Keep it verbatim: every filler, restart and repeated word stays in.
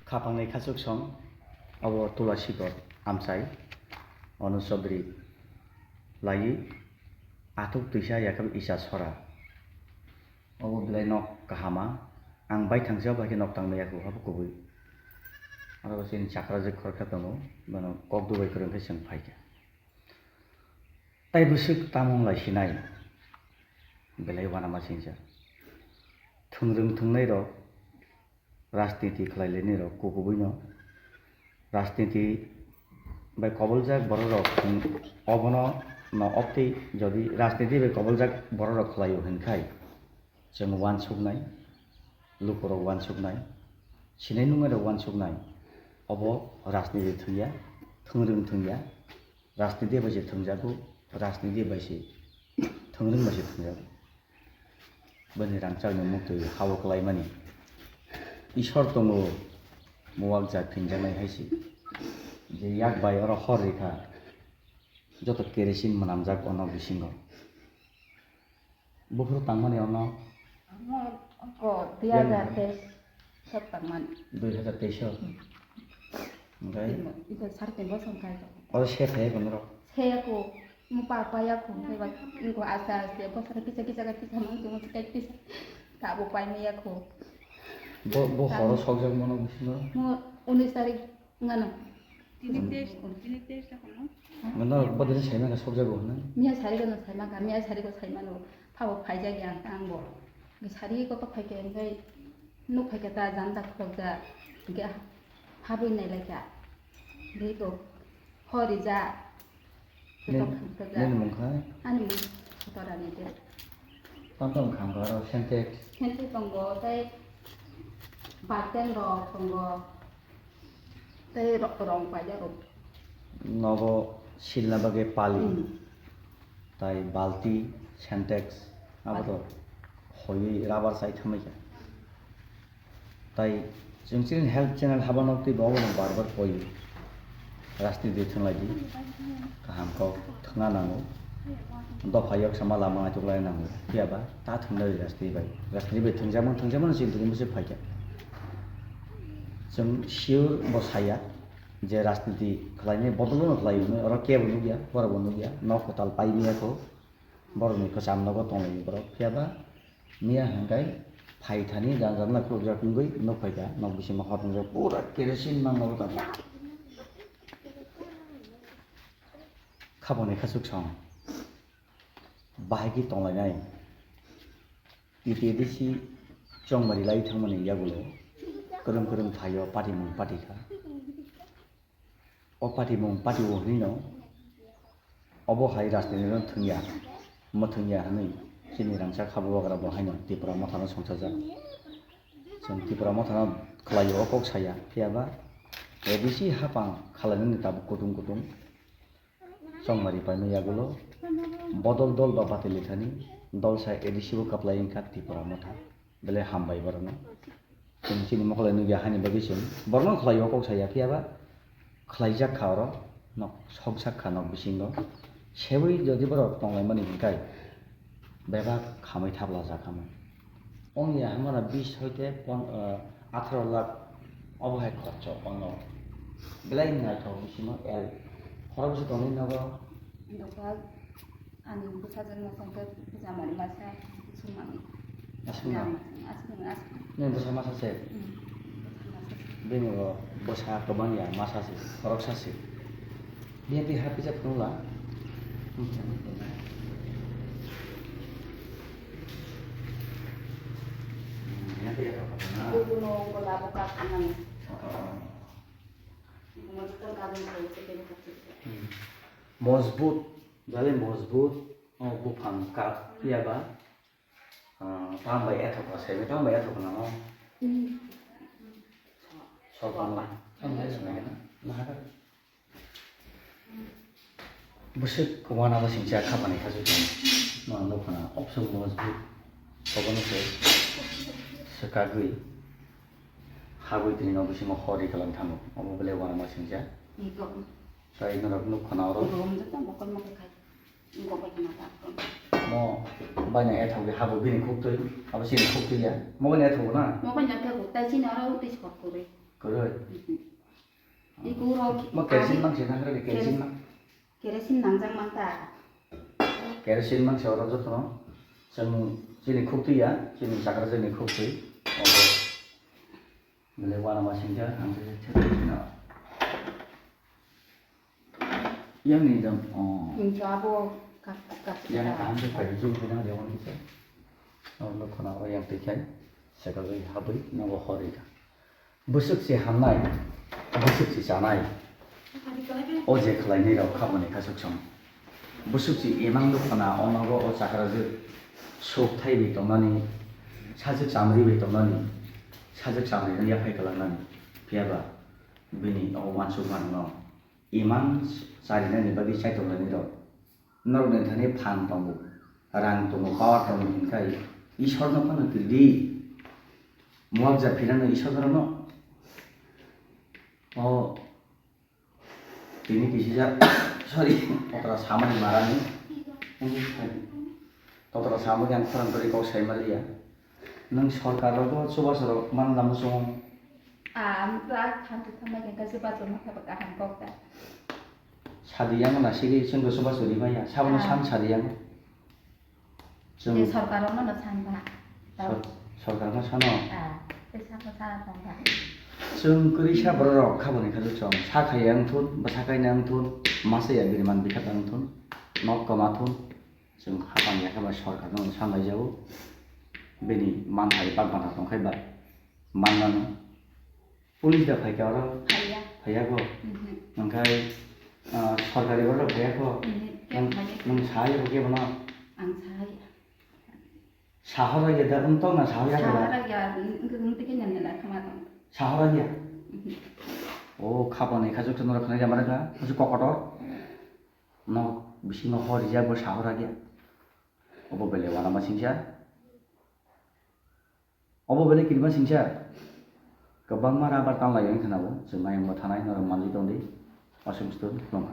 Khapangni khachuk song, obo Tulasikot amchai, Anu Chaudhary laiwi athuk twisa yakab isa sora. Obo belai nok kahama, ang bai thangsa bai khe nok tangmaya kho habo kubui. Aro chini chakra je khorkha tongo, bono kok dubai kwrwng khe chwng phaikha. Tai bwswk tamung lai sinai, belai uanama singcha. Thwngrwng thwngnai rok, rajniti khlai lainai rok kukubuino rajniti bai koboljak borok rok obono no oktwi jodi rajniti bai koboljak borok rok khlaio hinkhai chwng uansuknai, lukurok uansuknai, sinai nungnairok uansuknai, obo rajniti thwngya, thwngrwng thwngya, rajniti bai se thwngjago, rajniti bai se thwngrwng bai se thwngjago. Bini rangchakni muktwi hao kwlaimani Ishwar tongo, muwak ja phinjaknai hai se. Je yak bai oro hor rikha, joto kerosene mwnamjak ono bisingo. Buphuru tangmani ono Mo ko dui hajar teis sot tangmani. Dui hajar teis o. Hwnkhe? Iko sar tin bosong khai to. Oro se thai kono. Se ko mo pa pa ya ko, hwnkhe ba ko asta asta bosor kisa kisa kisa mang tong kisa kisa. Ta bo pai me ya ko. Bo bo horo sokjak mano bisingo. Mo unis tarik. Ngano. Tini test, tini test ako no? Ngano bodini saimaka sokjago hwnwi? Miya sarigo no saimaka, miya sarigo saimano. Phabo phaijak ya ang bo. Sari ko to phaikhe hwnkhe nuk phaikhe ta janda khokja. Hwnkhe habwi nailaikha. Hwnkhe ko hori ja. Nini mung khai? Ani mung Sotorani de. Tong tong kham kha aro Sentex. Sentex tongo, tei balten rok tongo, tei ro-, rong paida rok. Nogo silna bagwi pali, hmm, tai balti, Sentex, abo to hoiwi rubber chai thamai kha. Tai chwng chini help channel haba nok twi bo abono bar bar koi. Rajniti thwnglai di. Kaham kok thwngna nango. Dopha yok sama lama naitok lai nango. Phiya ba ta thwngna ri rajniti bai. Rajniti bai thwngjama thwngjama no chini tini bwswk phaikha. Chwng sure bo saya je rajniti khlainai bodol no khlai hwnwi oro kebo nukya, borok bo nukya. Nok kwtal pai miyakho. Borokni kwcham nogo tonglai borok. Phiya ba miya hwnkhai phaithani jang jang khulukjak wngwi nukphaikha, nok bisingo hor wngjak pura kerosene mang nogo tamo. Khapangni khachuk song bahai khe tonglainai. T T A D C chongmari lai thangmani yagulo kwrwng kwrwng phaio patimung patikha. O patimung patio hwnwi no obo hai rajniti no thwngya, mwthwngya hwnwi chini rangchak habugra bo haino Tipra Motha no songchajak. Chwng Tipra Motha no khlaio o kok saya, phiya ba A D C hapang khlainani tabuk kutung kutung chongmari paimani yagulo bodol dol ba batili thani dol sai A D C bo kaplai wngkha Tipra Motha. Belai hambai borokno. Chwng chini mokol nugya hani bagwi chwng borokno khlaio kok saya, phiya ba khlaijak kha oro, nok sokjak kha nok bisingo. Sewi jodi borok tonglaimani hwnkhe bebak khamwi thaplajak khamwi. Ongya hamara bis hoite pon-, ah, atharo lakh obo hai khorcho ono. Belai naithok bisingo el. Khoroksa tongwi nogo. Ani bwsajwk no songkhe bwsa mani masa sumani. Aswk na? Aswk, aswk. Nini bwsa masa se? Hmm. Bwsa masa se. Bini bo bwsa kwbang ya, masa se, khoroksa se. Bini twi ha pisa phunukla. Hmm. Bini twi ha phunukla. Bubuno gola boka thanani. Oh, oh, oh. Bubuno jotoni kabin koi se bini koi se. Hmm. Mojbut. Jale mojbut, o buphang kap phiya ba, ah, tamo bai ethok ba, saiwi tamo bai ethok nang o. Hmm. Sok tamo, tamo bai sanai na, nahar. Bwswk wana bo singcha khapani khachuk tong. No, no khana, option mojbut. Obono se, swkagwi, habwi tini no bisingo hor ri kalang thango. Obo belai wana ma singcha. Ito. Tai norok nuk khana oro. Ito, omjak tang bokol ma khai. Ngo bai khana ta. Mo bai na ethok de habo bini khuk twi, abo sini khuk twi ya. Mo bai na ethok na. Mo bai na ethok, tai sini oro twi sokok kore. Kwrwi. Ikurok ma kerosene mang se nang kere kerosene mang. Kerosene nangjak mang ta. Kerosene mang se oro jotono. Chwng chini khuk twi ya, chini chakra chini khuk twi. Obo. Bele wana ma singja ang se se. Yang ni jam, oh. Hingke abo kak-, kak-, yang kaham se pai jum kena dia wan kisa. Oh, lo khona o yang tekai. Saka bai habui nogo hori ka. Bwswk se hamnai, bwswk se chanai. O je khlainai rok khaboni khasuk song. Bwswk se imang do khona o nogo o chakra jwk. Sok thai bai tongnani, sajwk chamri bai tongnani, sajwk chamri no yaphai kwlangnani. Phiya ba bini o wansuk mano no. Imang charinani bagwi chaitok lainai rok. Norokni thani phan tongo, rang tongo, power tongo hinkhai Ishwarno phano kiridi. Muakja phirano Ishwarno. O tini kisija, sorry, kotra samani marani. Kotra samani ang khorang tori kok sai maliya. Nwng sorkar rogo chubasarok man lama chungo. Ah, ang to a khan to thangnai khe kaisa bathroom ma khe ba kaham kok ta. Sadi yang na sigi chwng to chubasuri maya. Sabono Ah. San sadi yang. Chwng Tei sorkar rok no no san ba. Sor-, sorkar no sano. Ah, tei sano sana tong ba. Chwng kwrwi sa borok rok khaboni kha chwng sa khai yang thun, bwsa khai nang thun, masa ya bini man bikha tang thun, nok koma thun. Chwng hapang ya khe ba sorkar no sanlai jago. Bini manthai bak bana tong khai ba. Mannano. Police da phai kha oro? Phaiya. Phaiya go? Mhm. Hwnkhe, ah, sorkari borok phaiya go? Mhm. Nwng, phaiya. Nwng saha ya bo kebo no? Ang saha ya. Sahora ya da, nwng tong na saha ya da? Sahora ya, nwng, nwng tike nyan nyan khama tong. Sahora ya? Mhm. O, khapang ni khajok norok khna ya mara ka, khajok kokotor. No, bisingo hor ya bo sahora ya. Obo bele wana ma singsa. Obo bele kirima singsa. Kwbangma rubber tanlai wng khna bo, chwng ayang bo thanai norok manwi tongdi. Aswk swtwng khulumkha.